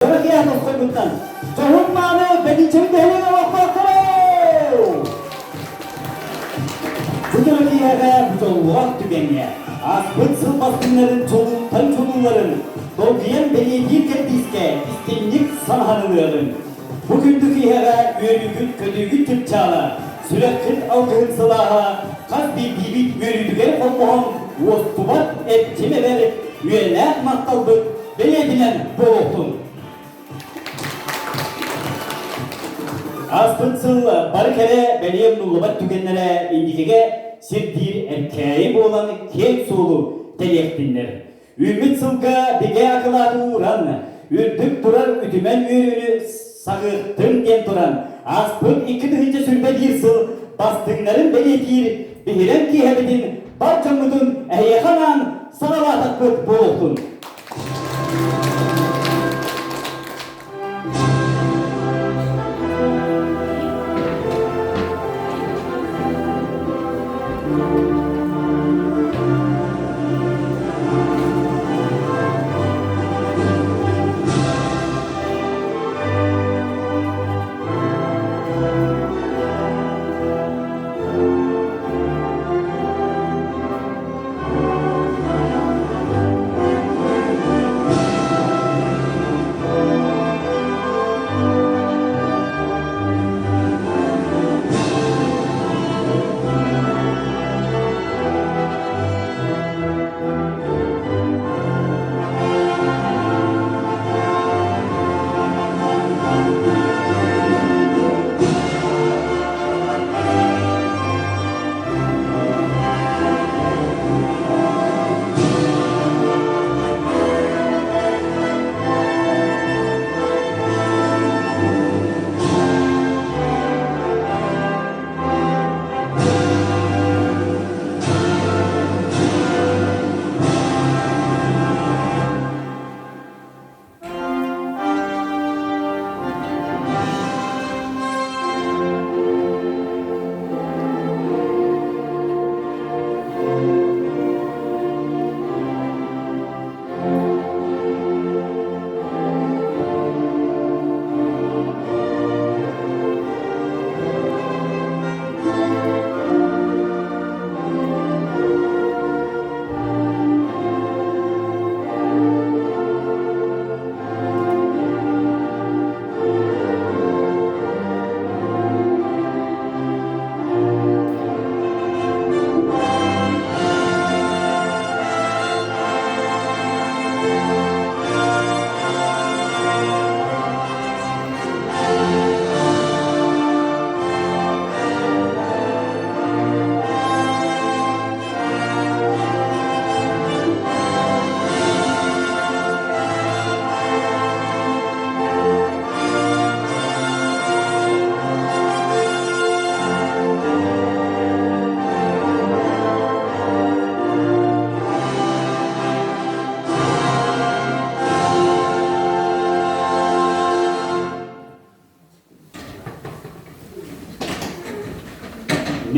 Дьоро тосхойбуттан дьоһун мааны бэлиичэбит нэһилиэгэ олохтоохторо! Бу дьоро киэһэҕэ бу дьоллоох түгэҥҥэ ааспыт сыл бастыҥнарын чулууттан чулууларын долгуйан бэлиэтиир кэрдиискэ истиҥник санаһанылыаҕыҥ. Бу күндү киэһэҕэ үөрүүгүт көтүүгүт чыпчаала, сүрэххит алгыһын сылааһа хас биирдиибит үөрүүтүгэр холбоһон уостубат эрчим эбэр үйэлээх махталбыт бэлиэтинэн буолуохтун. Ааспыт сыл бары кэрэ бэлиэ умнуллубат түгэннэрэ инникигэ сирдиир эркээйи буолан киэҥ суолу тэлиэхтиннэр. Үүммүт сылга бигэ акылааты ууран, үрдүк турар үтүмэн үөрүүнү саҕыахтын диэн туран, ааспыт 2021 сыл бастыҥнарын бэлиэтиир биһирэм киэһэбитин бар дьоммутун эһиэхэ анаан саҕалаатахпыт буолуохтун.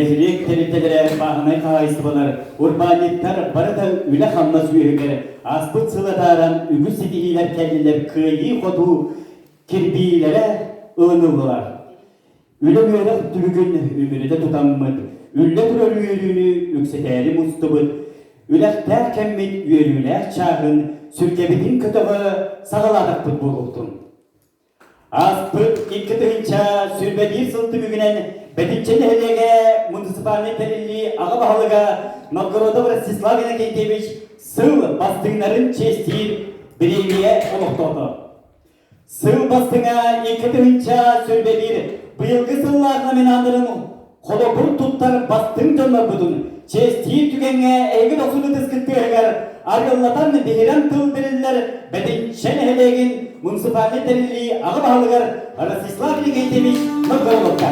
Нэһилиэк тэрилтэлэрэ, бааһынай хаһаайыстыбалар, урбаанньыттар бары да үлэ-хамнас үөһүгэр ааспыт сыл атааран үгүс ситиһиилэр кэллилэр, кыайыы-хотуу кирбиилэрэ ылыныллылар. Үлэ-үөрэх түбүгүн үмүрүтэ тутаммыт, үллэ турар үөрүүнү үксэтээри мустубут, үлэхтээх кэммит үөрүүлээх чааһын сүргэбитин көтөҕө саҕалаатахпыт буолуохтун. Ааспыт 2021 сыл түмүгүнэн Бэтинчэ нэһилиэгэ муниципальнай тэриллии аҕа баһылыга Новгородов Ростислав Иннокентьевич сыл бастыҥнарын чиэстиир бириэмийэ олохтоото. Сыл бастыҥа 2021 быйылгы сыллаах номинаннарын холобур туттар бастыҥ дьоннорбутун чиэстиир түгэҥҥэ эһиги дохсун ытыскыт тыаһыгар арыаллатан биһирэм тыл бэриллэр Бэтинчэ нэһилиэгин муниципальнай тэриллии аҕа баһылыгар Ростислав Никитевич Новгородовка.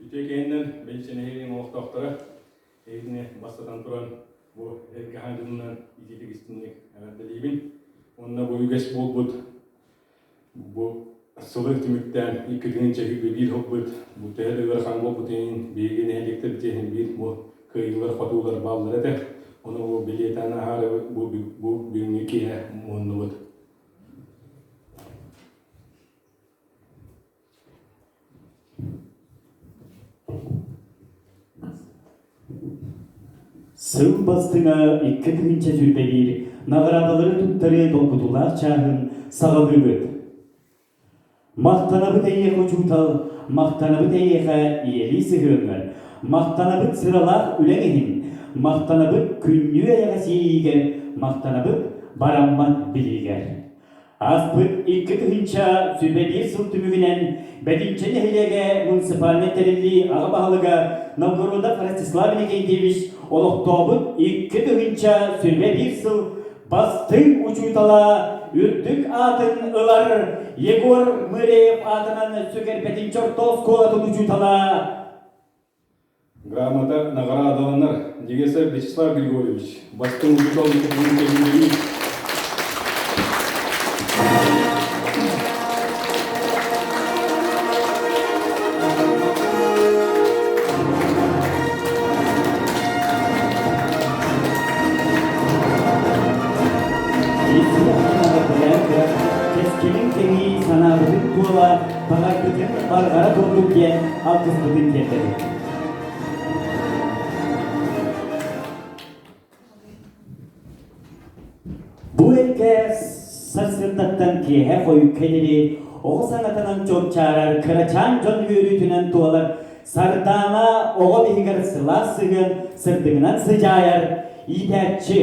Үтүө киһиннэн Бэличэ нэһилиэгин олохтоохторо эһигини бастатан туран бу эргэ дьонунан итиитик истиҥник эҕэрдэлиибин. Уонна бу үгэс буолбут. Бу сылы түмүктээн 2-биир ылбыт, бу төһө да ыарахан буолбутун биһиги нэһилиэктэрбитин биир бу кыайыылар-хотуулар бааллар этэ. Ону бу билиэтээн аһаары бу, бу бүгүҥҥү киэһэ муһуннубут. Сыл бастыҥа 2021 наҕараадалары туттарыы долгутуулаах чааһын саҕалыыбыт. Махтанабыт эйиэхэ учуутал, махтанабыт эйиэхэ ийэлии сыһыаҥҥар, махтанабыт сыралаах үлэҥ иһин, махтанабыт күннүү эйэҕэс иэйиигэр, махтанабыт бараммат билиигэр. Ааспыт 2021 сыл түмүгүнэн Бэтинчэ нэһилиэгэ муниципальнай тэриллии аҕа баһылыга Новгородов Ростислав Иннокентьевич олохтообут 2021 сыл бастыҥ учуутала үрдүк аатын ылар Егор Мыреев аатынан сүгэр Бэтинчэ орто оскуолатын учуутала Грамота наҕараадаланар Дегесов Вячеслав Григорьевич, бастыҥ учуутал Екатерина Кэскилин кэҥии санаабытын туола баҕарбытын барҕара турдук диэн алгыспытын тиэрдэбит. Бу эргэ сарсыардаттан киэһэ хойукка диэри оҕо саҥатынан чуопчаарар кырачаан дьон үөрүүтүнэн туолар Сардаана оҕо биһигэр сылаас сыһыан сырдыгынан сыдьаайар иитээччи.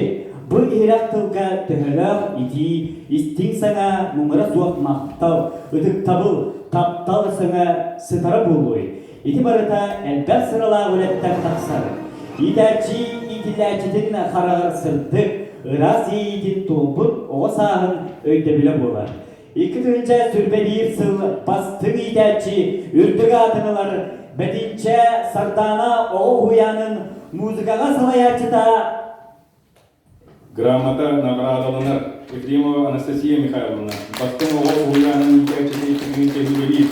Бу иһирэх тылга төһөлөөх итии, истиҥ саҥа муҥура суох махтал, ытыктабыл, таптал саҥа сытара буолуой? Ити барыта элбэх сыралаах үлэттэн тахсар. Иитээччи иитиллээччитин хараҕар сырдык, ыраас иэйиитин туолбут оҕо сааһын өйдөбүлэ буолар. 2021 сыл бастыҥ иитээччи үрдүк аатын ылар Бэтинчэ Сардаана оҕо уһуйаанын музыкаҕа салайааччыта Грамота наҕараадаланар Ефремова Анастасия Михайловна, бастыҥ оҕо уһуйаанын иитээччитэ 2021.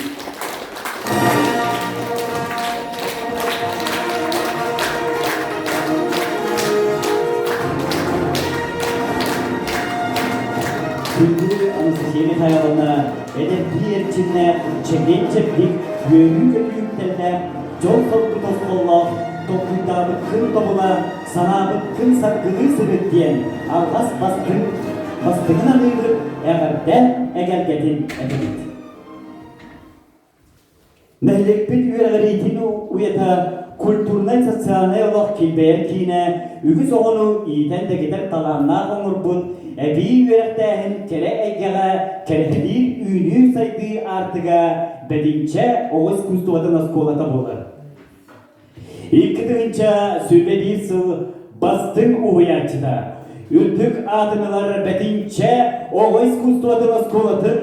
Күндү Анастасия Михайловна эдэрдии эрчимнээх, чэгиэн-чэбдик, үөрүү-көтүү үктэллээх, дьол-соргу тосхоллоох, толкуйдаабыккын тобула, санаабыккын саргылыы сырыт диэн алҕас бастыҥ, бастыҥын аныыбыт, эҕэрдэ эгэлгэтин этэбит. Нэһилиэкпит үөрэҕириитин уйата культурнай-социальнай олох килбэйэр киинэ үгүс оҕону иитэн дэгитэр талааннаах оҥорбут эбии үөрэхтээһин кэрэ эйгэҕэ кэрэһэлиир үүнүү-сайдыы аартыга Бэдинчэ оҕо искусствотын оскуолата буолар. 2021 сыл бастыҥ уһуйааччыта, үрдүк аатын ылар Бэтинчэ оҕо искусствотын оскуолатын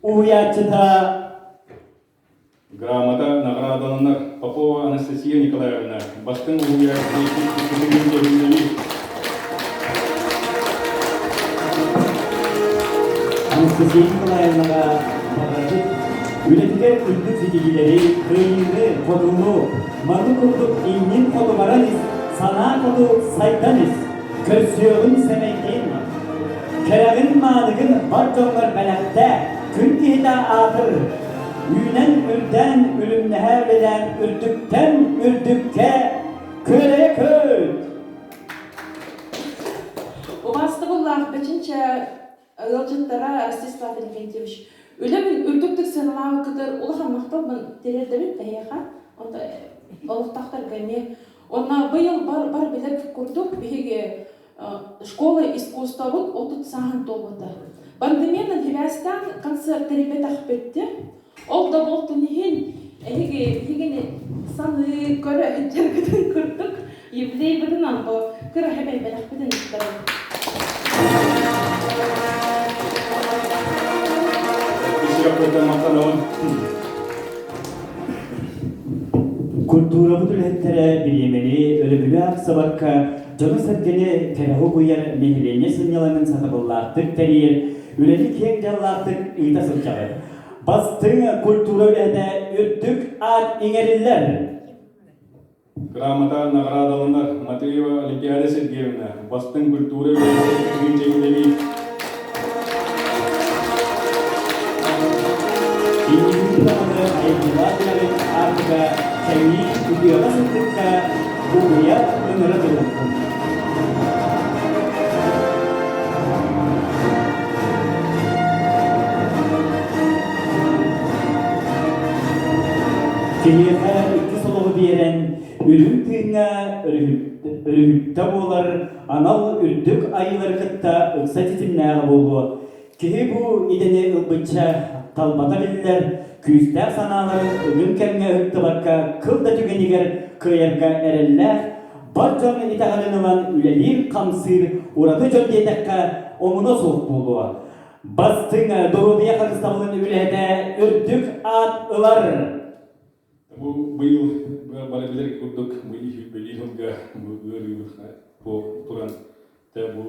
уһуйааччыта Грамота наҕараадаланар Попова Анастасия Николаевна, бастыҥ уһуйааччы Анастасия Николаевнаҕа баҕарабыт үлэтигэр үрдүк ситиһиилэри, кыайыыны, хотууну, маннык курдук иннин хоту баран ис, санаа хоту сайдан ис, көрсүөҕүн сэмэйгин, Кэрэҕин-мааныгын бар дьоҥҥор бэлэхтээ, күн киһитэ аатыр, үүнэн үрдээн үлүмнэһэ үлэлээн үрдүктэн үрдүккэ күөрэйэ көт! Убаастабыллаах Бэчинчэ ыалдьыттара Ростислав Иннокентьевич, үлэбин үрдүктүк сыаналаабыккытыгар улахан махталбын тириэрдэбин эһиэхэ, олохтоохторго эмиэ. Уонна быйыл бар, бар билэр курдук биһиги школа искусствобут 30 сааһын туолбута. Пандемиянан сибээстээн концерт тэрийбэтэхпит. Ол да буолтун иһин эһиги биһигини саныы көрө сылдьаргытын курдук юбилейбытынан бу кыра хэбэйбэтэхпитин ыттарым. Культурабыт үлэһиттэрэ бириэмэни өрөбүлү аахсыбакка дьону-сэргэни кэрэҕи угуйар нэһилиэнньэ сынньалаҥын сатабыллаахтык тэрийэр. Үлэни киэҥ дьаллаахтык ыыта сылдьаҕыт. Бастыҥ культура үлэһитэ үрдүк аат иҥэриллэр. Грамота наҕараадаланар Матвеева Олимпиада Сергеевна, бастыҥ культура үлэһитэ күн чэҥнэбит. Инникитин даҕаны айымньылаах үлэбит аартыга кэҥии үтүөҕэ сырдыкка угуйа ыҥыра туруохпун. Киһиэхэ иккис олоҕу биэрэн, үрүҥ тыыҥҥа өрүһүлтэ буолар анал үрдүк айыылары кытта ыкса ситимнээҕэ буолуо. Киһи бу идэни ылбычча талбата биллэр, күүстээх санааларын ыгым кэмҥэ ыһыктыбакка кыл да түгэнигэр кыайарга эрэллээх, бар дьон итэҕэлин ылан үлэлиир-хамсыыр ураты дьон диэтэххэ, омуна суох буолуо. Бастыҥ доруобуйа харыстабылын үлэһитэ үрдүк аат ылар. Бу быйыл бары билэр курдук бу бэлиэ сылга бу ыарыыбыт туран бу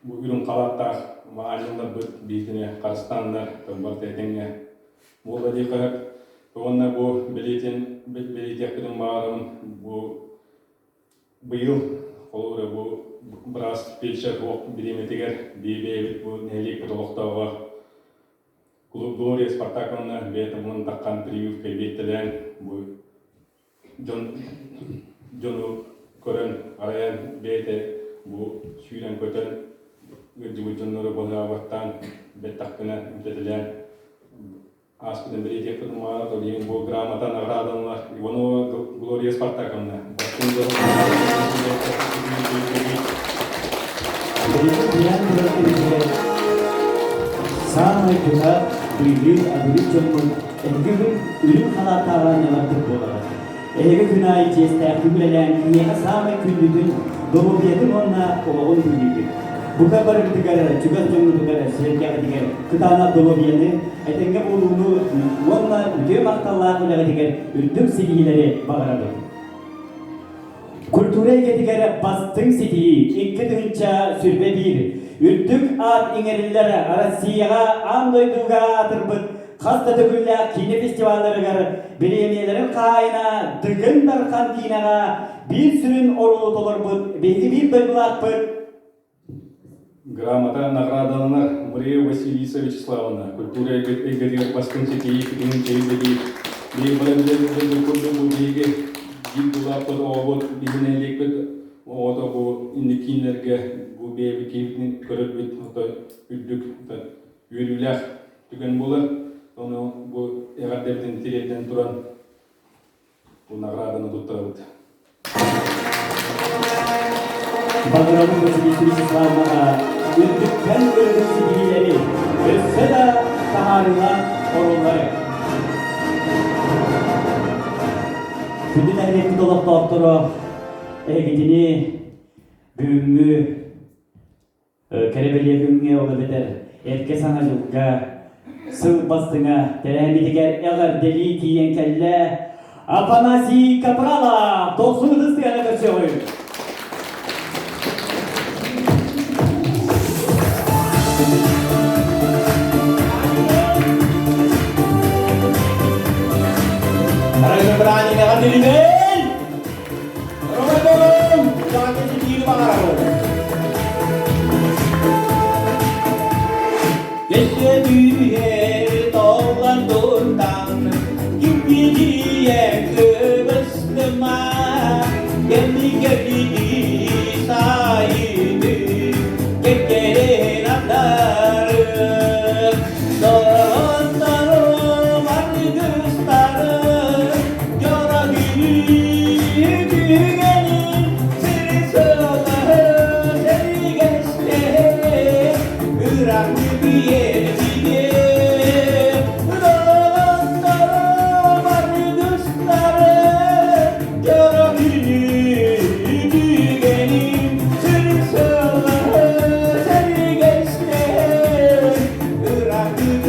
бу үрүҥ халааттаах аанньалларбыт биитини харыстааннар барыта этэҥҥэ буолла диэххэ сөп. Уонна бу бэлиэтин бэлиэтиэхпитин баҕарабын бу Быйыл, холобура, бу быраас фельдшер суох бириэмэтигэр бэйэбит бу нэһилиэкпит олохтооҕо Глория Спартаковна бэйэтэ булан таххан прививка биэртэлээн бу дьон дьону көрөн арайан бэйэтэ бу сүүрэн-көтөн ыалдьыбыт дьоннору быһаабаттаан бэттэхпинэ эмтэтэлээн Ааспытын бэлиэтиэхпит умаара Толиин бу грамота наградаланар Иванова Глория Спартаковна. Бастыҥ Саамай тута быйыл абырык дьоммут эһиги күн үрүҥ халааттааҕа ньаларбыт буолара. Эһиги күн аайы чиэстээхтик үлэлээн киһиэхэ саамай күндүтүн, доруобуйатын уонна олоҕун күннүүгүт. Бука барыгытыгар, чугас дьоҥҥутугар, сэргэҕитигэр кытаанах доруобуйаны, этэҥҥэ буолууну уонна үтүө махталлаах үлэҕитигэр үрдүк ситиһиилэри баҕарабыт. Культура эйгэтигэр бастыҥ ситиһии 2021 үрдүк аат иҥэриллэр Россияҕа аан дойдуга аатырбыт хас да төгүллээх киинэ фестивалларыгар бириэмийэлэрин хаһаайына Дыгын Дархан киинэҕэ биир сүрүн оруолу толорбут биһиги биир дойдулаахпыт Грамота наградаланар Мария Василиса Вячеславовна, культура эйгэтигэр бастыҥ ситиһии күнүн чэйдэһии. Биир баран курдук бу биһиги биир дулааппыт оҕобут, биһи нэһилиэкпит оҕото бу инник кииннэргэ бу бэйэбит киһибитин көрөрбүт үрдүк үөрүүлээх түгэн буолар. Ону бу эҕэрдэбитин тириэрдэн туран бу награданы туттарабыт. Баҕарабын Василиса Вячеславовнаҕа үрдүктэн үрдүк ситиһиилэри, өссө да таһаарыылаах оруоллары. Күндү нэһилиэкпит олохтоохторо эһигитини бүгүҥҥү Кэрэ бэлиэ күҥҥэ ол эбэтэр эргэ саҥа дьылга сыл бастыҥа тэрээһиммитигэр эҕэрдэлии тиийэн кэллэ Афанасий Капралов дохсун ытыс тыаһына көрсүөҕүҥ! Дорогой браник, Роман, Өссө толлан туртан, кимпидиэ кыбыстыма, кэмми-кэммити сайыты, кэккэлээн андарым. Доҕотторум аргыстарым, дьоро күнү сири сылаһы сэргэстэһэ, ыраахтык иэрдигэ. Доҕотторум аргыстарым, дьоро күнү сири сылаһы сэргэстэһэ, ыраахтык.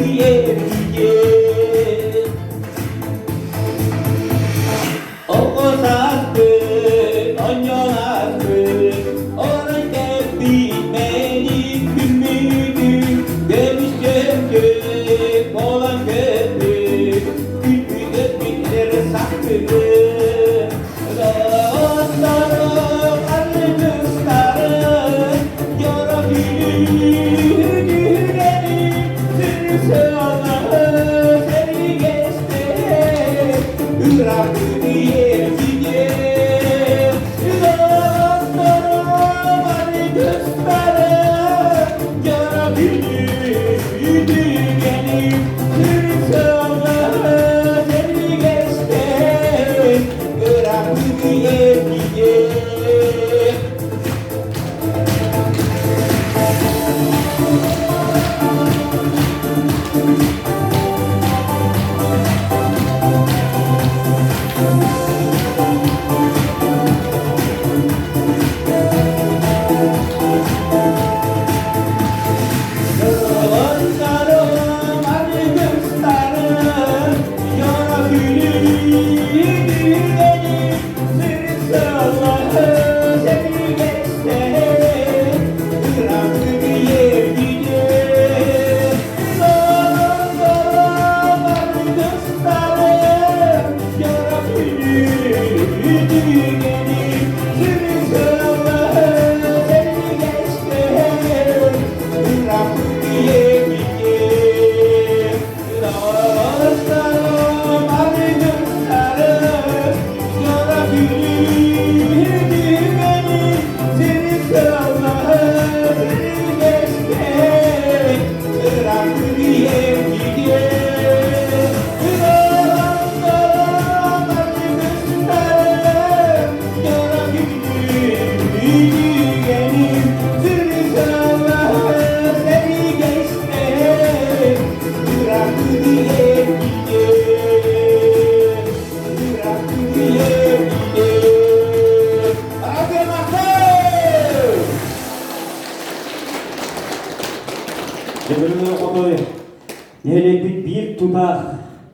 Нэһилиэкпит биир тутаах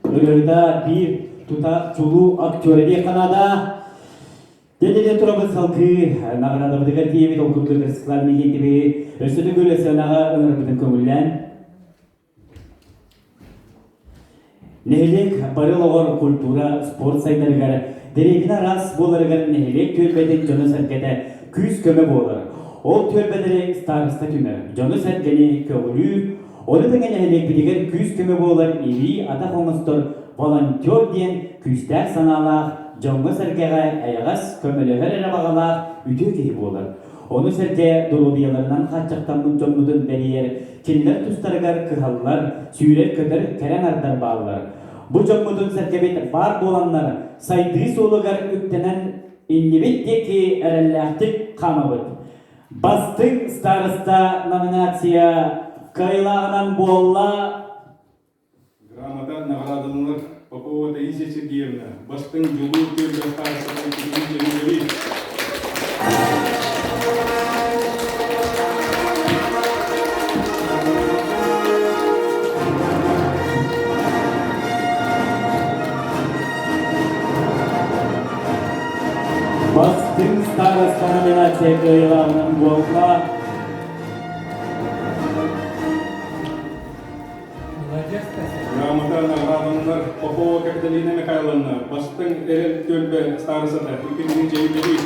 ырыаһыта, биир тута чулуу актера диэххэ наада. Дьэ, турабыт салгыы наҕараадабытыгар тиийэбит, ол курдук Ростислав Никитичи өссө төгүл сыанаҕа ыҥырбытын көҥүллээн. Нэһилиэк бары олоҕор культура, спорт сайдарыгар, дэриэбинэ араас буоларыгар нэһилиэк түөлбэтин дьоно-сэргэтэ күүс-көмө буолар. Ол түөлбэлэри староста түмэр, дьону-сэргэни көҕүлүүр, ону тэҥэ нэһилиэкпитигэр күүс-көмө буолар илии-атах оҥостор волонтер диэн күүстээх санаалаах, дьоҥҥо-сэргэҕэ эйэҕэс, көмөлөһөр эрэ баҕалаах үтүө киһи буолар. Ону сэргэ доруобуйаларынан хааччахтаммыт дьоммутун бэрийэр, кинилэр тустарыгар кыһаллар, сүүрэр-көтөр кэрэ аҥардар бааллар. Бу дьоммутун сэргэбит баар буоланнар, сайдыы суолугар үктэнэн иннибит диэки эрэллээхтик хаамабыт. Бастыҥ староста номинация кыайыылааҕынан буолла Грамота наҕараадаланар Попова Таисия Сергеевна, бастыҥ дьулуур түөлбэ старостата Екатерина Бастыҥ староста номинация кыайыылааҕынан буолла Грамота наҕараадаланар Попова Капиталина Михайловна, бастыҥ эрэл түөлбэ старостата 2007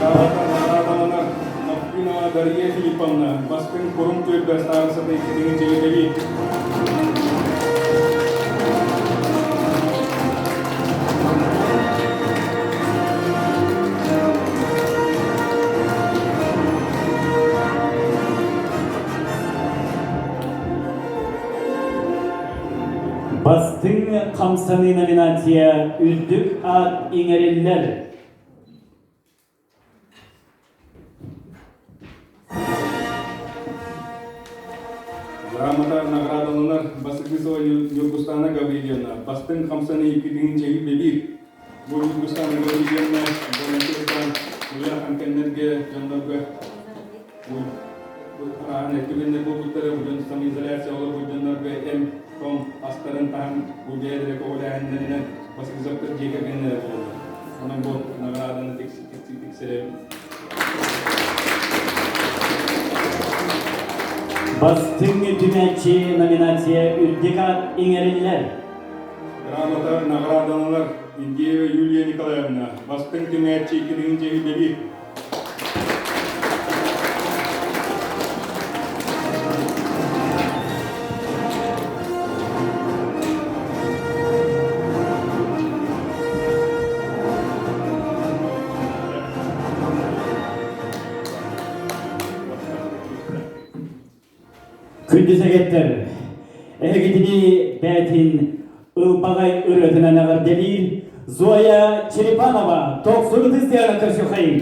Грамота наҕараадаланар Махтинова Дария Филипповна, бастыҥ курум түөлбэ старостата 2007 Бастыҥ хамсаныы номинация үрдүк аат иҥэриллэр. Грамота наградаланар Басыгысова Ньургустана Гаврильевна, бастыҥ хамсаныы иккитин бэбиир. Бу Ньургустана Гаврильевна волонтердан улахан кэмнэргэ дьоннорго араан эттигиннэр буолбуттара, бу дьон самоизоляция олорбут дьоннорго эм-том астарын таһан бу бэйэлэрэ көҕүлээһиннэринэн Басыгысовтар дьиэ кэргэннэрэ буолаллар. Онон бу награданы тиксэрэбин. Бастыҥ түмээччи номинация үрдүк аат иҥэриллэр. Грамота наҕараадаланар Индеева Юлия Николаевна, бастыҥ түмээччи 2001. Күндү сэгэттэр, эһигитини бээтин ылбаҕай ырыатынан эҕэрдэлиир Зоя Черепанова, тохсун ытыс тыаһынан көрсүөххэйиҥ.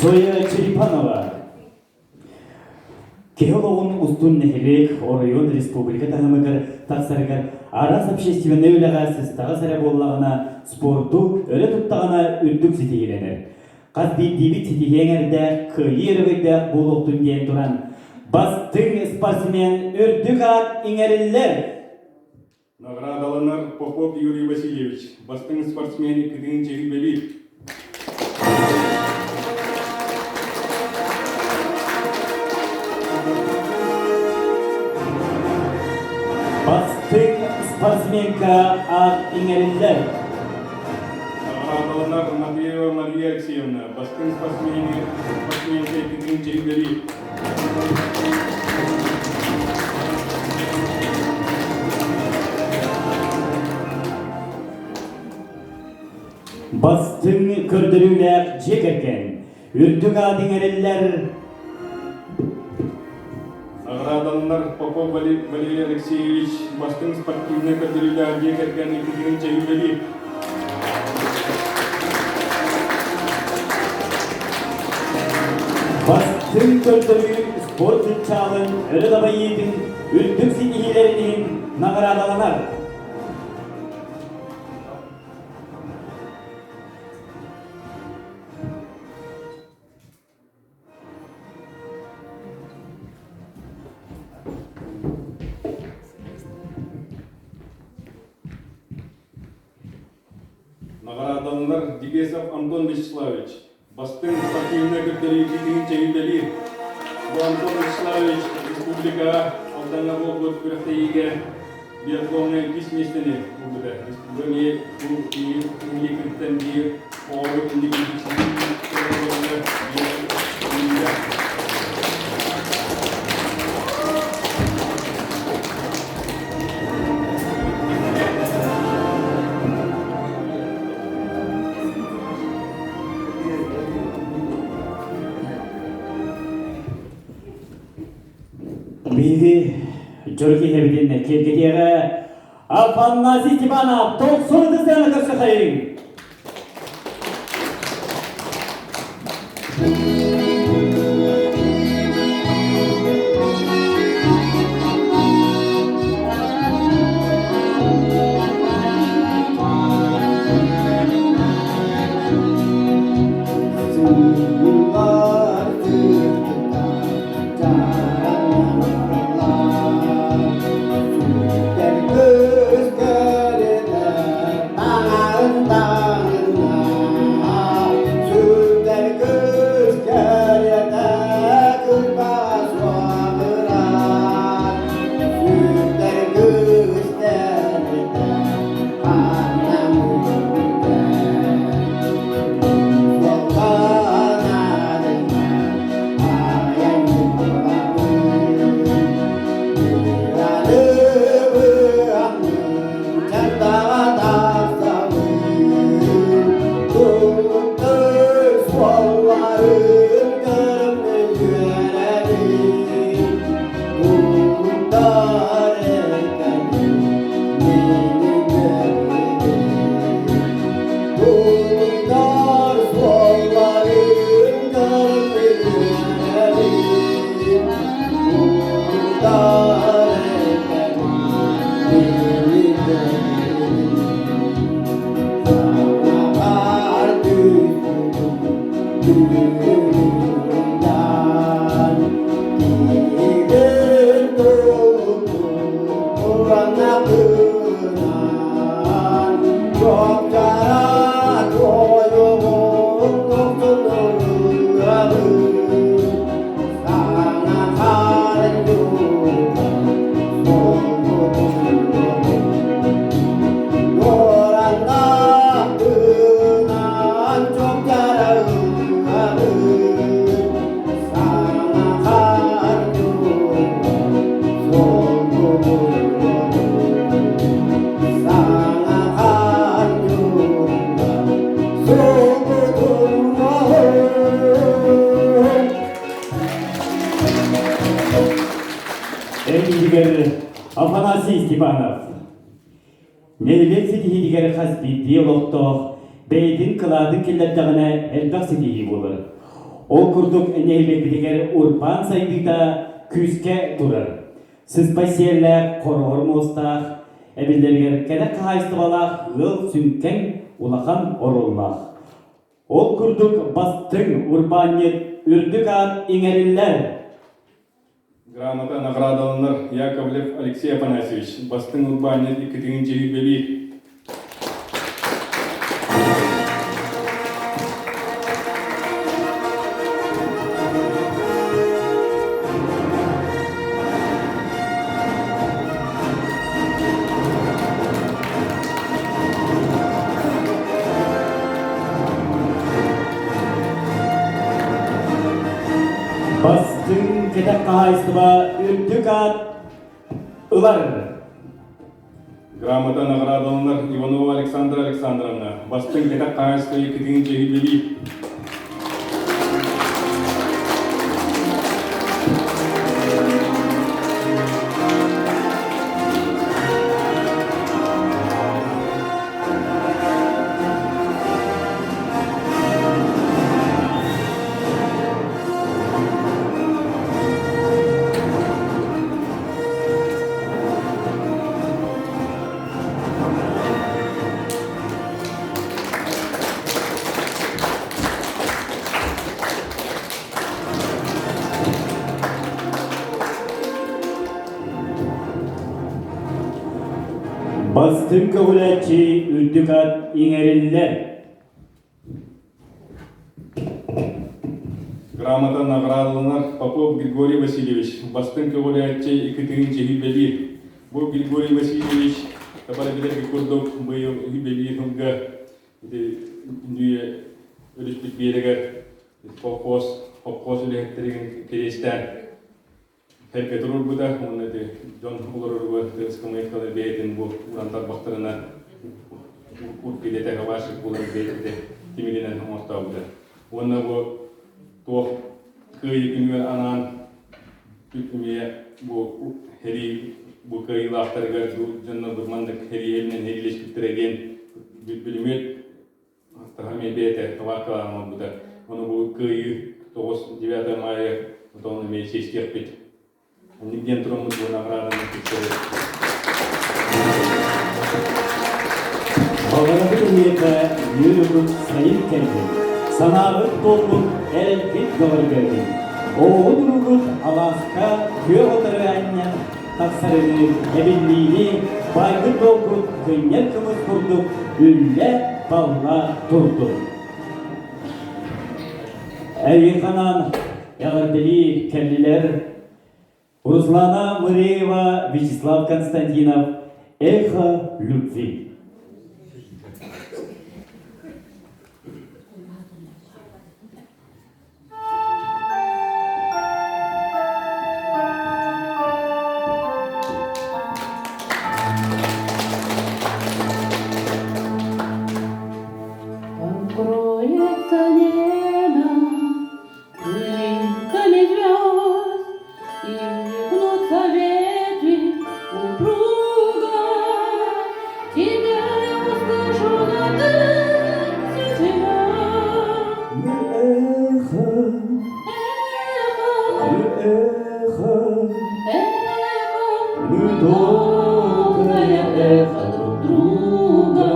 Зоя Черепанова Киһи олоҕун устун нэһилиэк, оройуон, республика таһымыгар тахсарыгар араас общественнай үлэҕэ сыстаҕас эрэ буоллаҕына, спорду өрө туттаҕына үрдүк ситиһиилэнэр. Хас биирдиибит ситиһиэҥ эрдээх, кыайыы өрөгөйдөөх буолуохтун диэн туран, бастыҥ спортсмен үрдүк аат иҥэриллэр. Наҕараадаланар Попов Юрий Васильевич, бастыҥ спортсмен иккитин чэһирбэлиир. Бастыҥ спортсменка аат иҥэриллэр. Наҕараадаланар Матвеева Мария Алексеевна, бастыҥ спортсмен спортсменка иккитин чэһирбэлиир. Бастыҥ көрдөрүүлээх дьиэ кэргэн үрдүк аат иҥэриллэр. Наҕараадаланар Попов Валерий Алексеевич бастыҥ спортивнай көрдөрүүлээх дьиэ кэргэн иккитин чэһирбэлиир. Бастыҥ көрдөрүү спорт чыпчаалын өрө дабайыытын үрдүк ситиһиилэрин иһин наҕараадаланар. Наҕараадаланар Дегесов Антон Вячеславович, бастыҥ спортивнай көрдөрүү чэйдэлиир. Бу Антон Вячеславович республикаҕа Алдаҥҥа буолбут күрэхтэһиигэ биатлоҥҥа иккис миэстэни ылбыта. Бу эмиэ бу инникиттэн биир оҕолору инники Биһиги дьоро киһибитин киэргэтиэҕэ Афанасий Степанов тохсун ытыстыаны көрсөхайыҥ! Эйигэр Афанасий Степанов. Нэһилиэк ситиһиитигэр хас биирдии олохтоох бэйэтин кылаатын киллэрдэҕинэ элбэх ситиһии буолар. Ол курдук нэһилиэкпитигэр урбаан сайдыыта күүскэ турар. Сыспай сиэллээх, хороҕор муостаах, эбиллэригэр кэтэх хаһаайыстыбалаах ыал сүҥкэн улахан оруоллаах. Ол курдук бастыҥ урбаанньыт үрдүк аат иҥэриллэр. Грамота наградаланар Яковлев Алексей Афанасьевич, бастыҥ урбаанньыт иккитигин чиһирбэлиир. Бастыҥ кэтэх хаһаайыстыба үрдүк аат ылар. Грамота наградаланар Иванова Александра Александровна, бастыҥ кэтэх хаһаайыстыба иккитигин чиһирбэлиир. Бастыҥ көҕүлээччи үрдүк ат иҥэриллэр. Грамота наҕараадаланар Попов Григорий Васильевич, бастыҥ көҕүлээччи икки тыһыынча Бу Григорий Васильевич табар билэргэ курдук быйыл үһү сылга ити нүүйэ өрүспүт биэрэгэр колхоз, холкуос үлэһиттэрин кириэстээн Сэргэ туруорбута уонна ити дьон олороругар ыскамыайкалар бэйэтин бу уран тарбахтарына уркилэтэ хабаашык буолан бэйэтэ тимиринэн оҥортообута. Уонна бу туох кыайыы күнүгэр анаан эмиэ бу сэрии бу кыайыылаахтарыгар дьоннор бу маннык сэрииһинэн сэриилэспиттэрэ диэн бүлүмүөт Таһа эмиэ бэйэтэ табааркалаан оҥорбута. Ону бу Кыайыы 9 мая отон эмиэ чиэстиэхпит. Оннук диэн тураммыт бу наҕарааданы тиксэбит. Баҕарабыт эһиэхэ үөрүүгүт сайын кэллин, санааҕыт туоллун, эрэлгит бөҕөргөөтүн. Оҕоҕут-уругут алааска күөх отары анньан тахсарыныы, эбиллиини, байбыт-дуолгут кынньар кымыс курдук үллэ-балла турдун. Эйиэхэ эҕэрдэлии кэллилэр Руслана Мыреева, Вячеслав Константинов, «Эхо любви». Покроется небо пылинками звезд, И гнутся ветви упруго. Тебя я услышу на тысячи Мы эхо, Эхо, мы эхо, эхо, мы мы долгое долгое эхо друг друга.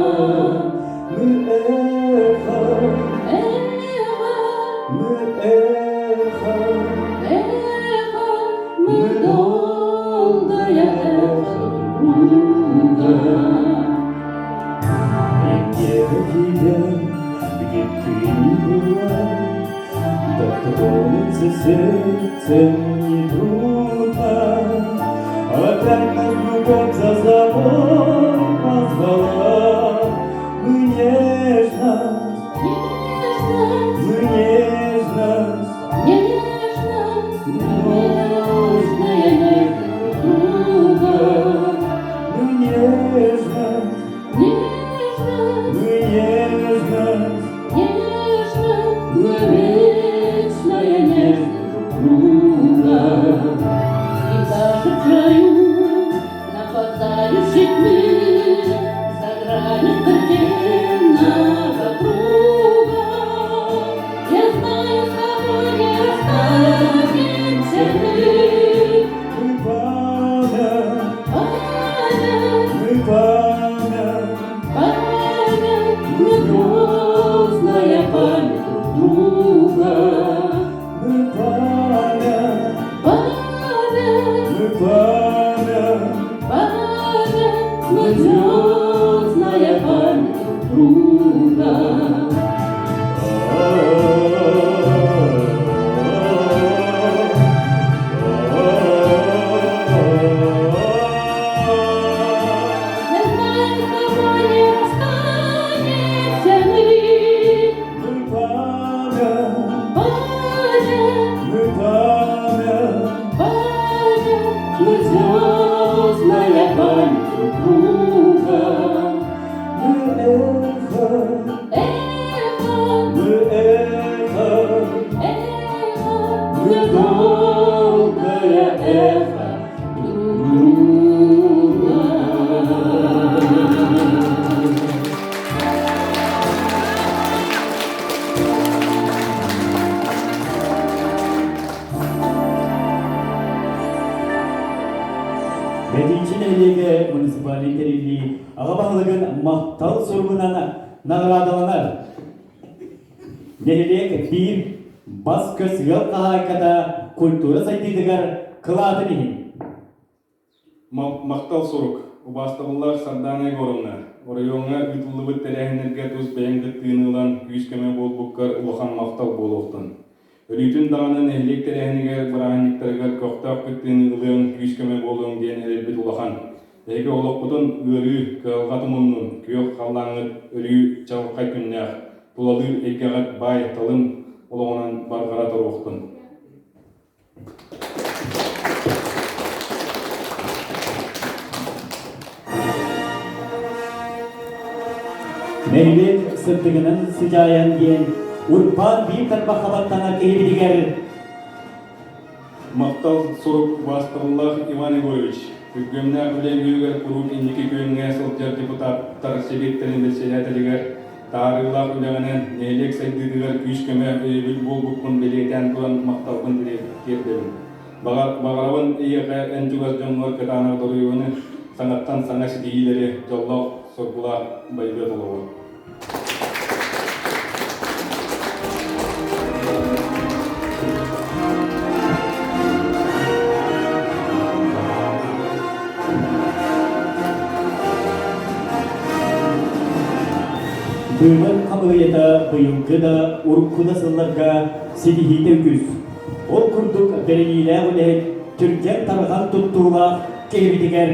Мы эхо, Эхо, мы эхо, эхо, мы мы долгое долгое эхо эхо друг друга. И где-то тебя, где ты ни была, Дотронуться сердцем нетрудно. Опять нас любовь за собой позвала. Мы нежность, Нежность, мы нежность, нежность, мы вечное эхо друг друга. мы нежность, Нежность, мы нежность, нежность, мы вечное нежность друг друга. И даже в краю нападающей тьмы, за гранью смертельного круга, я знаю, с тобой не расстанемся мы. Мы память, Память, мы память, память, мы звездная память друг друга. Мы память, Память, мы память, память, мы звездная память друг друга. Я знаю, с тобой не расстанемся мы. Мы память, Память, мы память, память, мы звездная память друг друга. Мы эхо, Эхо, мы эхо, эхо, мы долгое эхо друг друга. Бэтинчи нэһилиэгэ муниципальнай тэриллии аҕа баһылыгын махтал суругунан наҕараадаланар. Нэһилиэк биир бас-көс ыал хаһаайката культура сайдыытыгар кылаатын иһин. Махтал сурук. Убаастабыллаах Сардаана Егоровна, оройуоҥҥа ыытыллыбыт тэрээһиннэргэ тус бэйэҥ кыттыыны ылан күүс-көмө буолбуккар улахан махтал буолуохтун. Өрүүтүн даҕаны нэһилиэк тэрээһинигэр, бырааһынньыктарыгар көхтөөх кыттыыны ылыаҥ, күүс-көмө буолуоҥ диэн эрэлбит улахан. Эһиги олоххутун ыарыы, кыһалҕа тумуннун, күөх халлааҥҥыт өрүү чаҕылхай күннээх, тулалыыр эйгэҕит баай-талым олоҕунан барҕара туруохтун. Нэһилиэк сырдыгынан сыдьаайан диэн урбаан биир тарбахха баттанар киһибитигэр Махтал сурук убаастабыллаах Иван Егорович, күргүөмнээх үлэ үөһүгэр куруук инники күөҥҥэ сылдьар депутаттар сэбиэттэрин бэрэссэдээтэлигэр таарыылаах үлэҕинэн нэһилиэк сайдыытыгар күүс-көмө өйөбүл буолбуккун бэлиэтээн туран махталбын тиэрдэбин. Баҕарабын эйиэхэ эн чугас дьоҥҥор кытаанах доруйууну, саҥаттан саҥа ситиһиилэри, дьоллоох, соргулаах байылыат олоҕу. Быыбар хамыыһыйата быйылгы да, урукку да сылларга ситиһиитэ үгүс. Ол курдук бэриниилээх үлэһит, түргэн-тарҕан туттуулаах киһибитигэр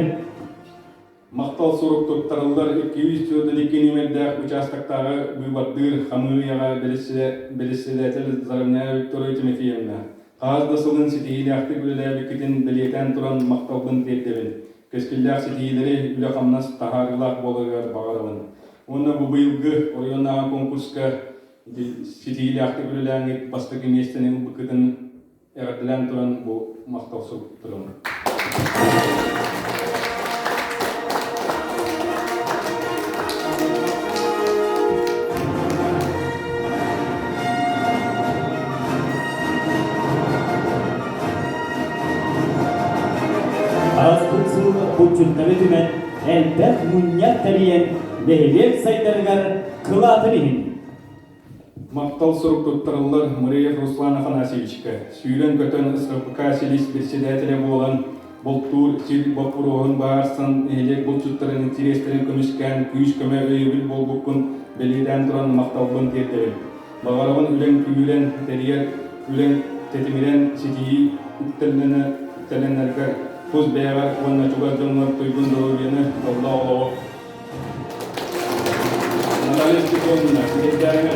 Махтал сурук туттарыллар 242 нүөмэрдээх учаастактааҕы быыбардыыр хамыыһыйаҕа бэрэссэдээтэл Заровняева Виктория Тимофеевна, хас да сылын ситиһиилээхтик үлэлээбиккитин бэлиэтээн туран махталбын тиэрдэбин. Кэскиллээх ситиһиилэри үлэ-хамнас таһаарыылаах буоларыгар баҕарабын. Уонна бу быйылгы оройуоннааҕы конкурска ситиһиилээхтик үлэлээҥҥит бастакы миэстэни ылбыккытын эҕэрдэлээн туран бу махтал суруктарым. Ааспыт сыл булчуттары түмэн, элбэх мунньах тэрийэн, нэһилиэк сайдарыгар кылаатын иһин Махтал сурук туттарыллар Мыреев Руслан Афанасьевичка, сүүрэн-көтөн СХПК силис председателэ буолан, бултуур сир боппуруоһун баарсан нэһилиэк булчуттарын интириэстэрин көмүскээн күүс-көмө өйөбүл буолбуккун бэлиэтээн туран махталбын тиэрдэбин. Баҕарабын үлэҥ күүһүрэн, тэрийэр үлэҥ тэтимирэн ситиһии үктэлэнэргэр, тус бэйэҕэр уонна чугас дьоҥҥор туйгун доруобуйаны, дьоллоох олоҕу Наталья Степановна, сирэйдээҥҥэ.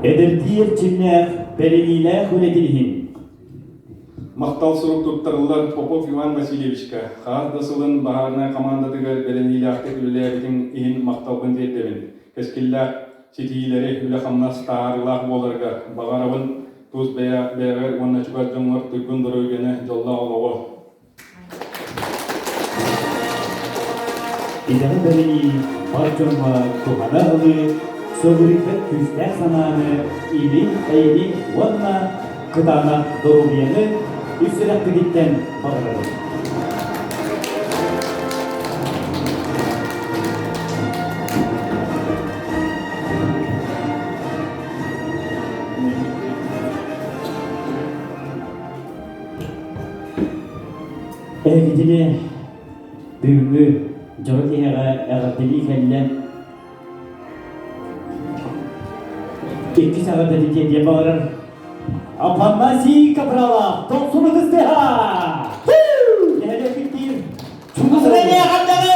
Эдэрдии эрчимнээх, бэриниилээх үлэтин иһин Махтал сурук туттарыллар Попов Иван Васильевичка хас да сылын баһаарынай хамаандатыгар бэриниилээхтик үлэлээбитин иһин махталбын тиэрдэбин. Кэскиллээх ситиһиилэри, үлэ-хамнас таһаарыылаах буоларыгар баҕарабын тус бэйэҕэр уонна чугас дьоҥҥор туйгун доруобуйаны, дьоллоох олоҕу. Идэҕэ бэринии бар дьоҥҥо туһана ылыы, сөҕүрүйбэт күүстээх санааны, илин-эйэни уонна кытаанах доруобуйаны үс сүрэхпититтэн баҕарабыт. Эһигитини бүгүҥҥү дьоро киһиэхэ эҕэрдэлии кэллэ. Иккис эҕэрдэтин тиэрдиэн баҕарар Афанасий Капралов, Дохсун ытыстыһа! Нэһилиэкпит чугас Эҕэрдэлээ!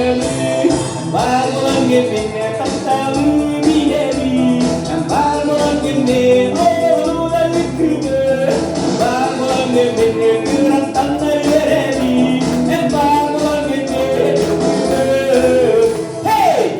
тапталы, бар булан мин тапталы билэби, бар булан мин оҕолула үккүбү, бар булан мин кыраттан үөрэби, бар булан мин Hey! Hey!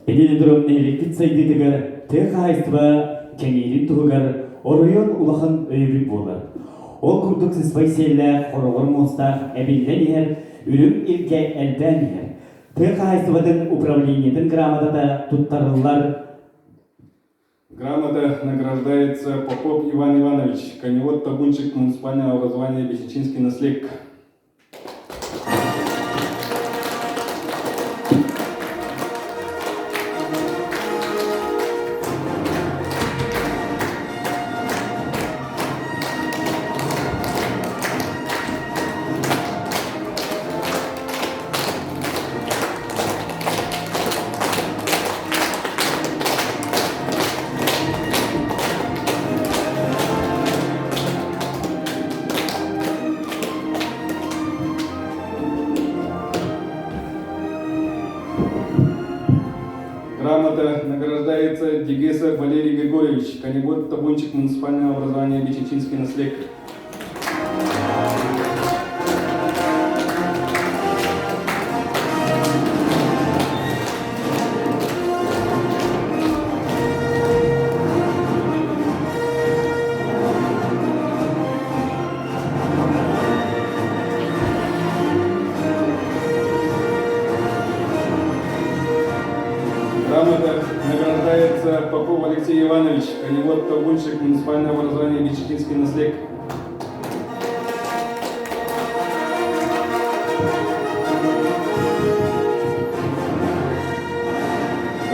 Эдин туран нэһилиэкпит сайдыытыгар тыа хаһаайыстыба кэҥиирин туһугар оройуон улахан өйөбүл буолар. Ол курдук сыспай сиэллээх, хороҕор муостаах эбиллэн иһэр, үрүҥ илгэ элбээн иһэр. Тыа хаһаайыстыбатын управлениетын грамотата туттарыллар. Грамота награждается Попов Иван Иванович, коневод табунчик муниципального образования Бесячинский наследник. Грамота награждается Дегесов Валерий Григорьевич, коневод табунчик муниципального образования Бичечинский наследник. Грамота награждается Попов Алексей Иванович, коневод табунщик муниципального образования Бичекинский наследник.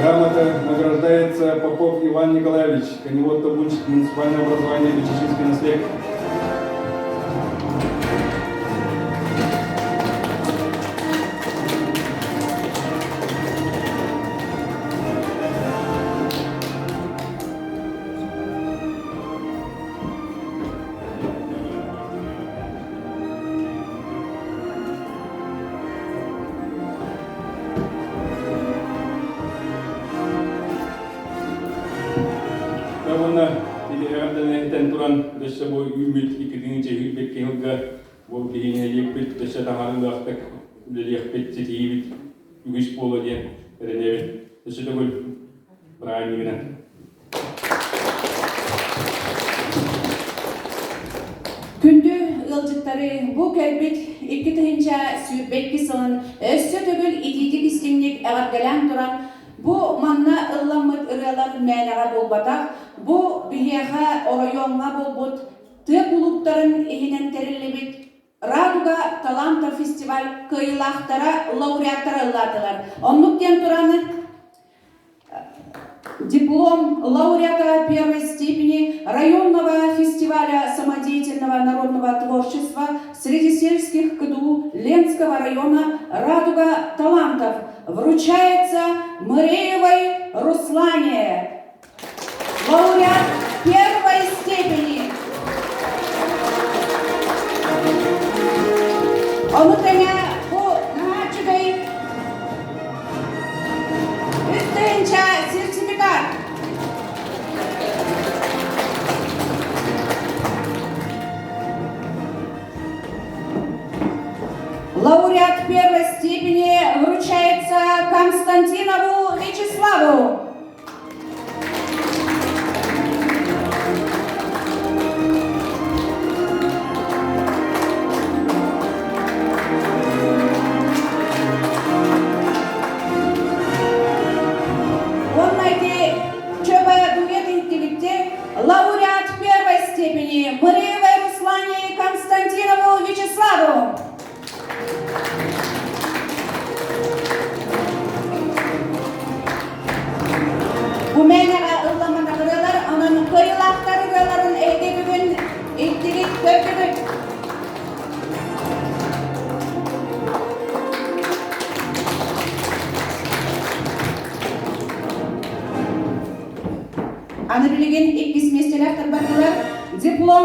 Грамота награждается Попов Иван Николаевич, коневод табунщик муниципального образования Бичечинский наследник. Уонна итиһэҕэрдэнэһитэн туран өссө бу үүммүт иккитинчи сүүрбэкки сылга бу биһиги нэһилиэкпит өссө таһаарыылаахтык үлэлиэхпит, ситиһиибит үгүс буолуо диэн эрэнэбин. Өссө төгүл бырааһынньыгынан. Күндү ыалдьыттары бу кэлбит 2022 сылын өссө төгүл итиитик истиҥник эҕэрдэлээн туран, бу манна ылламмыт ырыалар мээнэҕэ буолбатах, бу биһиэхэ оройуоҥҥа буолбут тыа кулууптарын иһинэн тэриллибит Радуга талантов фестиваль кыайыылаахтара, лауреаттара ыллаатылар. Оннук диэн туран Диплом лауреата первой степени районного фестиваля самодеятельного народного творчества среди сельских КДУ Ленского района «Радуга талантов» вручается Мыреевой Руслане. Лауреат первой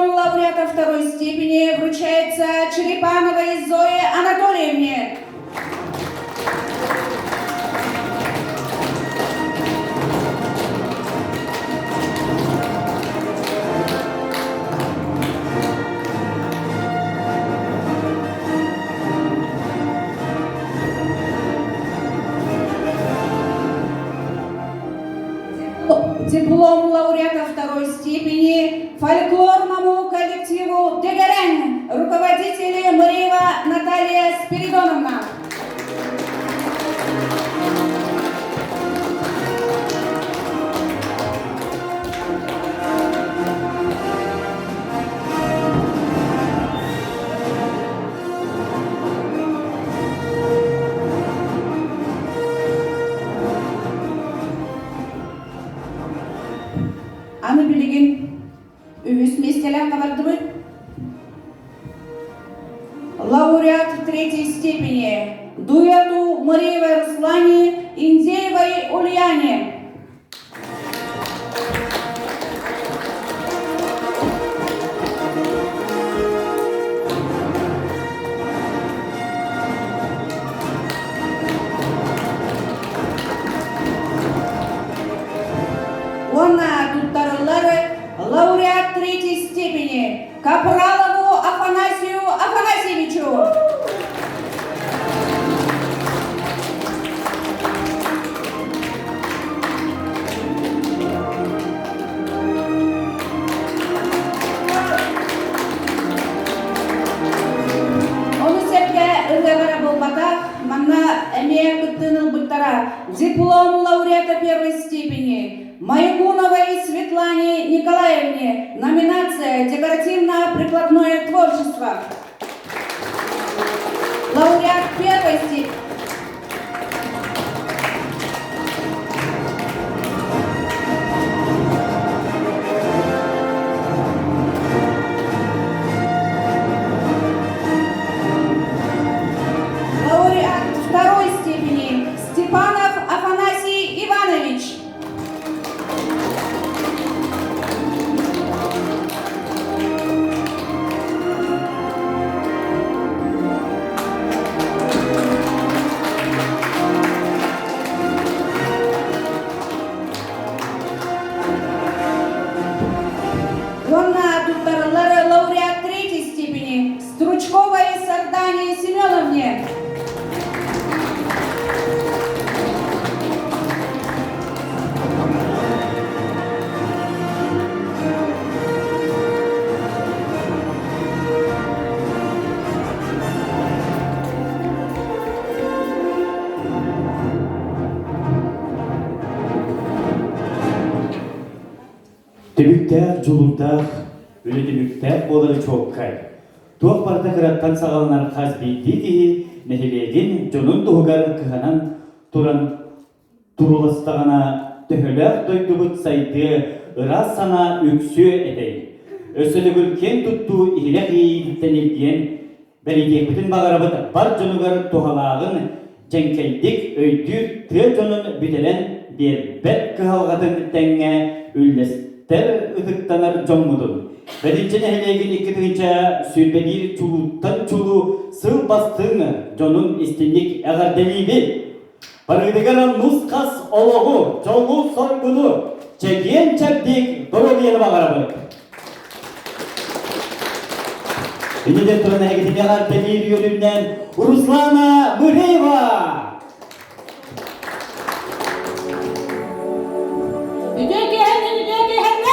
Диплом лауреата второй степени вручается Черепановой Зое Анатольевне. Диплом лауреата второй степени фольклорному коллективу «Дегерен», руководители Мыреева Наталья Спиридоновна. Аны билигин үһүс миэстэлээх хабардыбыт. Лауреат третьей степени дуэту Мариевой Руслане Индеевой Ульяне. Уонна туттарыллар лауреат третьей степени Капралову Афанасию Афанасьевичу. Ону сэргэ ырыалара буолбатах, манна эмиэ кыттыыны ылбыттара диплом лауреата первой степени Маягуновой Светлане Николаевне, номинация «Декоративно-прикладное творчество». Лауреат первой степени Лауреат второй степени Степанов Афанасий Иванович. Уонна туттарыллар лауреат третьей степени Стручковой Сардане Семеновне. Түбүктээх, дьулуурдаах, үлэ түмүктээх буолара чуолкай. Туох барыта кыраттан саҕаланар хас биирдии киһи нэһилиэгин дьонун туһугар кыһанан туран турууластаҕына төһөлөөх дойдубут сайдыа, ыраас санаа үксүө этэй. Өссө төгүл киэн туттуу иһирэх иэйиититтэн илгийэн бэлитиэхпитин баҕарабыт бар дьонугар туһалааҕын дьэҥкэйдик өйдүүр тыа дьонун бүтэрэн биэрбэт кыһалҕатын тэҥҥэ үллэстэр ытыктанар дьоммутун Бэлинчэ нэһилиэгин 2021 чулууттан чулуу сыл бастыҥ дьонун истинник эҕэрдэлиибит! Барыгытыгар нус-хас олоҕу, дьолу-соргуну, чэгиэн-чэбдик доруобуйаны баҕарабыт! Иннинэн туран эһигитин эҕэрдэлиир үөрүүнэн Руслана Мыреева! Үтүө киэһэннэн, үтүө киэһэннэн!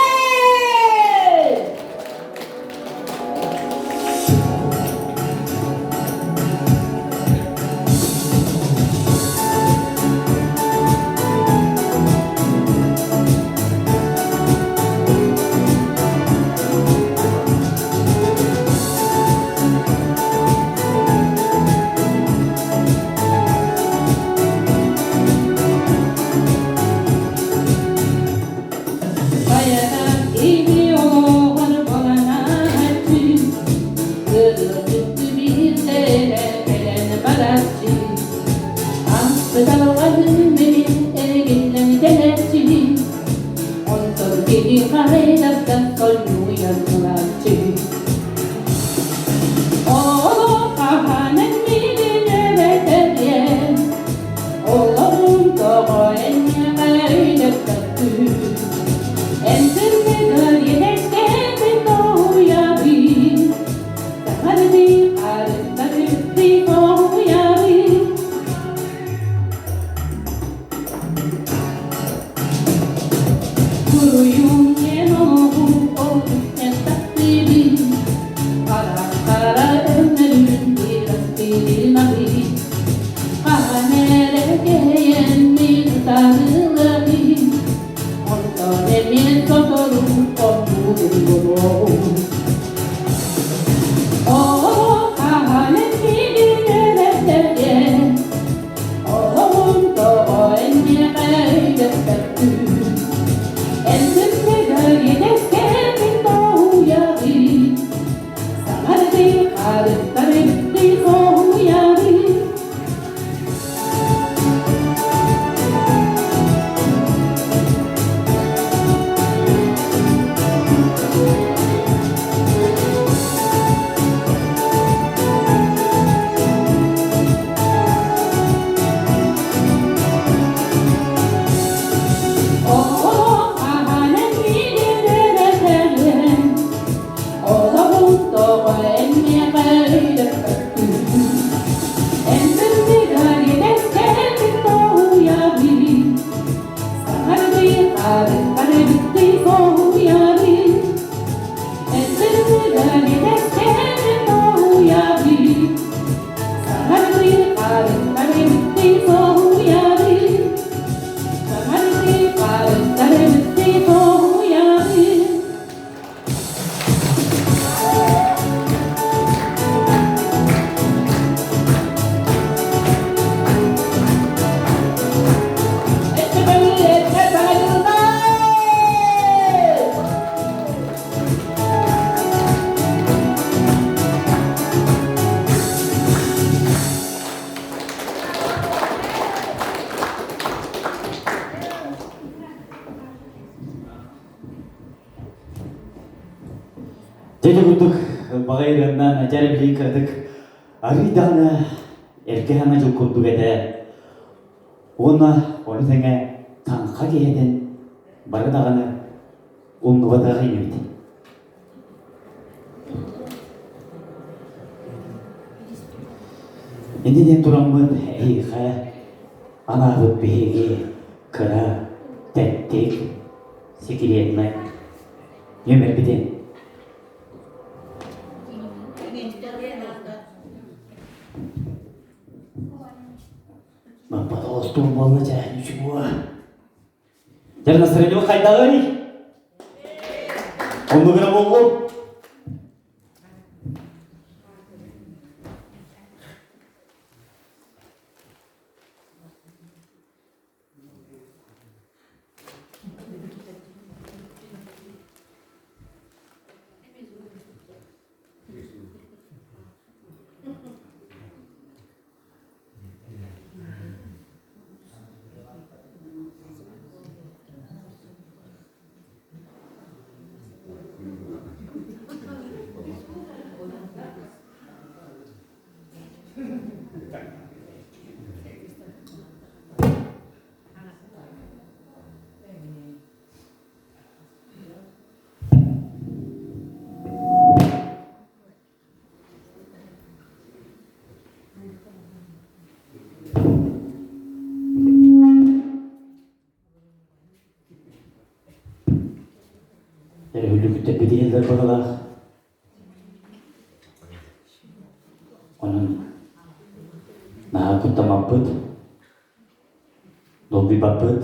Дьэ ити курдук баҕай ырыаннан дьэ билигин кыратык арыый даҕаны эргэ саҥа дьыл курдук этэ. Уонна ону тэҥэ таҥха киһитин бары даҕаны умнубатах инибит. Инньэ диэн тураммыт эһиэхэ анаабыт биһиги кыра, тэттик, секретнай нүөмэрбитин. Баппата остуол буолла дьэ, ничего. Дьэ, настроение хайдаҕый? Оннук эрэ буоллун. Өрүһүлүкүттэрбит иһэллэр быһылаах. Онон наһаа куттаммаппыт, долгуйбаппыт.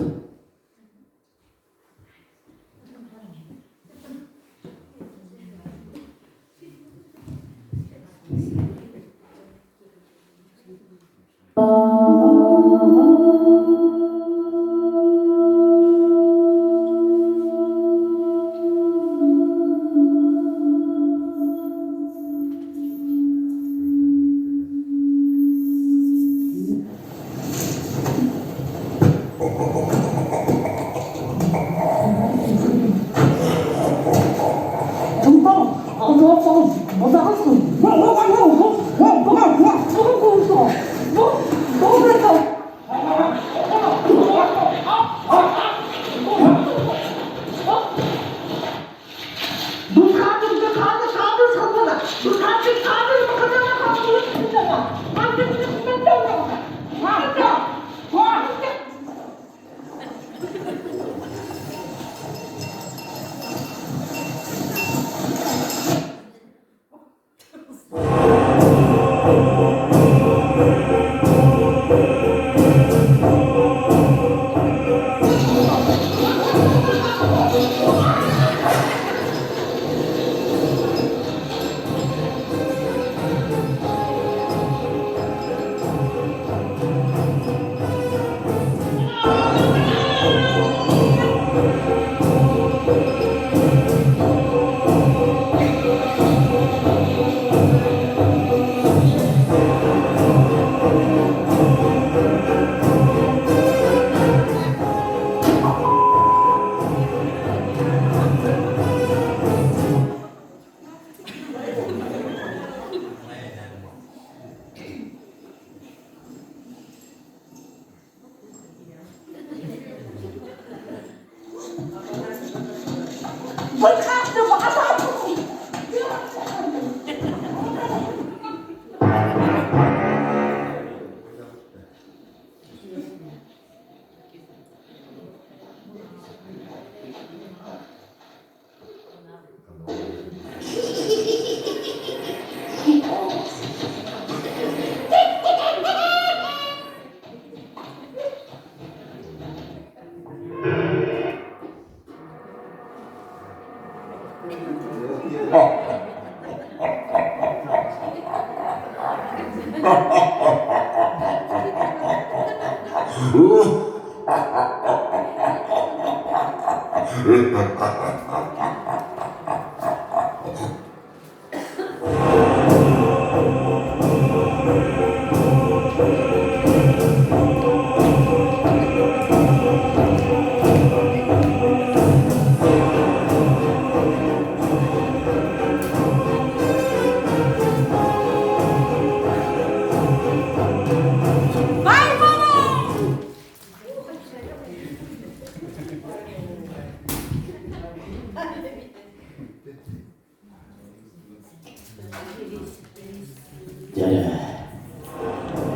Дьэ,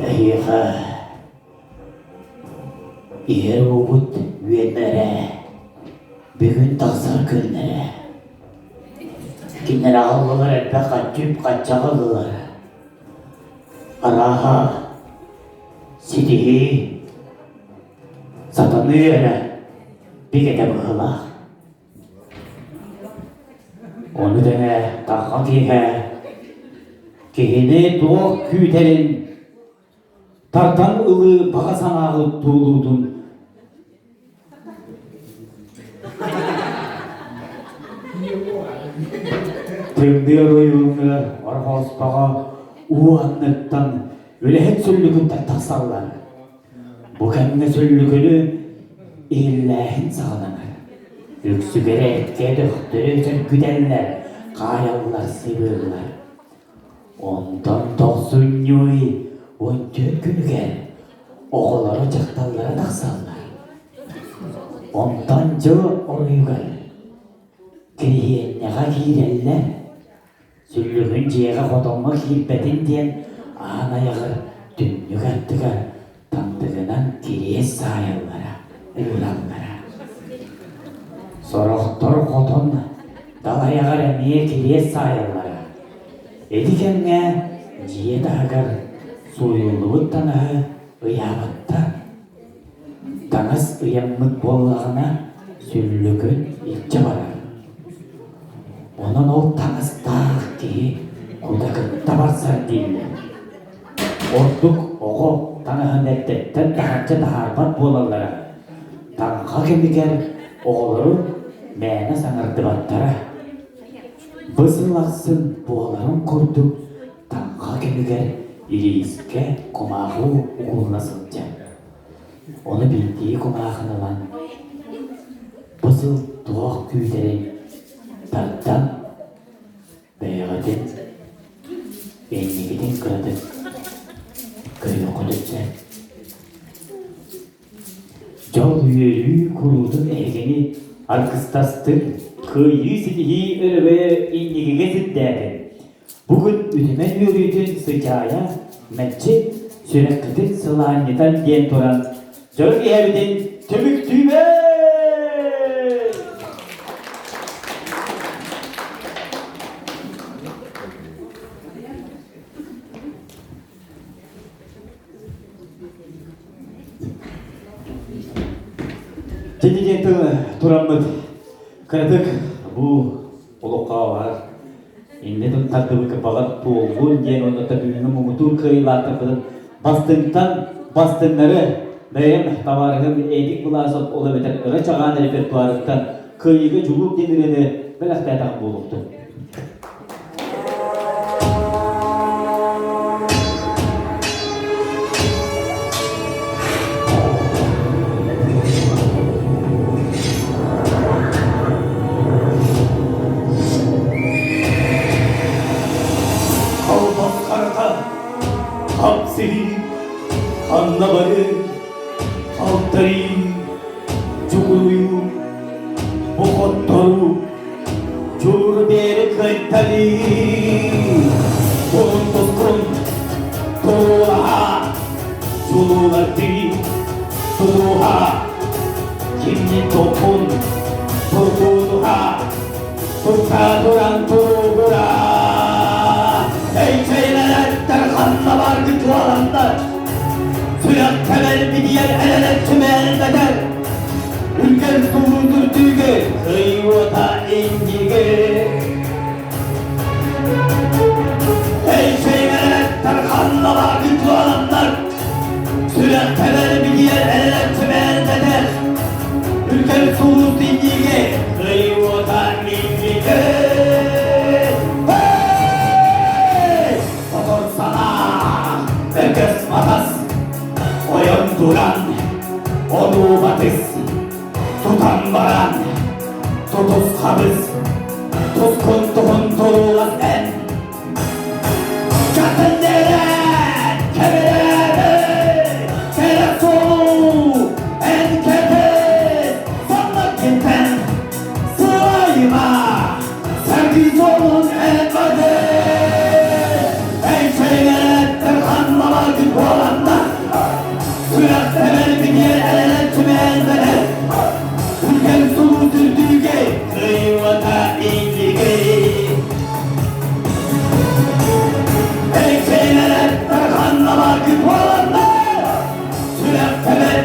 эһиэхэ иһэр уубут үөннэрэ бүгүн тахсар күннэрэ. Кинилэр аҕаллылар элбэх хаччы-үп-хаччах ыллылар. Арааһа, ситиһии, сатаныы эрэ бигэтэ быһыылаах. Ону тэҥэ таҥха киэһэ киһини туох күүтэрин тардан ылыы баҕа санааҕыт туолуутун Тымныы оройуоҥҥа Орхооспоҕо уу анныттан үлэһит сүллүкүттэр тахсаллар. Бу кэмҥэ сүллүкүнү иһиллээһин саҕаланар. Үксүгэр эккэ төхтөрү сөргүтэллэр, хаайаллар, сыбыыллар. Онтон тохсунньу ый 14 күнүгэр оҕолоро дьахталлара тахсаллар. Онтон дьыл оройугар Кириһиэнньэҕэ киирэллэр. Сүллүгүн дьиэҕэ хотоҥҥо киирбэтин диэн аан айаҕар түннүк аттыгар тандыгынан кириэс саайаллара, уураллара. Сорохтор хотон дал айаҕар эмиэ кириэс саайаллара. Ити кэмҥэ дьиэ таһыгар сууйуллубут таҥаһы ыйаабаттар. Таҥас ыйаммыт буоллаҕына, сүллүкүн илдьэ барар. Онон ол таҥастаах киһи кута кытта барсар дииллэр. Ордук оҕо таҥаһын эрдэттэн таһырдьа таһаарбат буолаллара. Таҥха кэмигэр оҕолору мээнэ саҥардыбаттара. Бу сыл ахсын буоларын курдук таҥха кэмигэр ириискэ кумааҕы угулла сылдьар. Ону биирдии кумааҕыны ылан, бу сыл туох күүтэрин тардан, бэйэҕитин, инникитин кыратык көрүөххүтүн сөп. Дьол үөрүү куруутун эһигини аргыстастын, кыайыы-ситиһии өрөгөйө инникигэ сирдээтин. Бу күн үтүмэн үөрүүтүн сыдьаайа мэлдьи сүрэххитин сылаанньытан диэн туран дьоро киэһэбитин түмүктүүбүт! Дьэ диэн тыл тураммыт кыратык бу олоххо баар иннин тардыбыкка баҕар туоллун диэн уонна бүгүҥҥү муҥутуур кыайыылаахтарбытын бастыҥтан бастыҥнары бэйэм табаарыһым Эдик Власов ол эбэтэр Ыра Чаҕаан репертуарыттан кыайыыга дьулуур диэн ырыаны бэлэхтээтэҕим буолуохтун. Халбас харата, хапсыһыы, ханна бары, халтарыы, чугуруйуу, бу хотторуу, Чуур бэри кыайтарыы, Тун-тускун, туруха, чулуулардыы, тутуха, кимнин топпун, тургунуха, турка туран туругура. Эй, чэйнэлэттэр ханна баргы туаландар, Сүрэх кэмэр бидиэр элэлэр түмэлбэтэр, Үлгэр туруутур түүгэ, кый уота иннигэ. Эй, чэйнэлэттэр ханна баргы туаландар, Сүрэх кэмэр бидиэр элэлэр түмэлбэтэр, Үлгэр туруут иннигэ, кый уота иннигэ.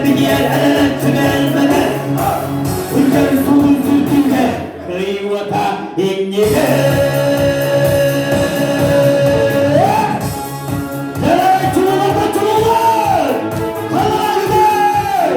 битиэр эрэлэн түмэлбэтэ. Үргэн сулун сүрдүүгэ кыйуота иннигэр. Чулулар, чулулар! Халаалыгар!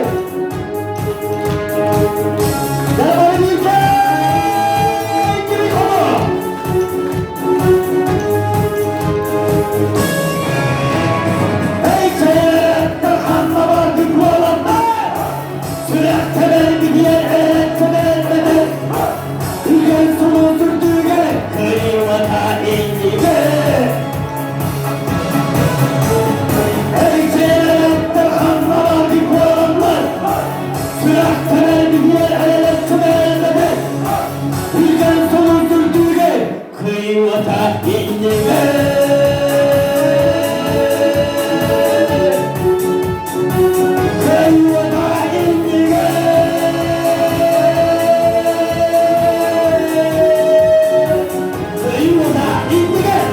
Кыйыата иннигэр Кыйыата иннигэр Кыйыата иннигэр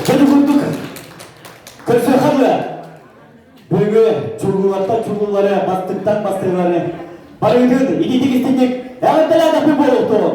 Чөтү курдук көрсүөхэ Бүгү чулуулартан чулуулары, бастыктан бастыылары барыытын ититик истинник эҕэрдэлээтэхпит буолуохтун!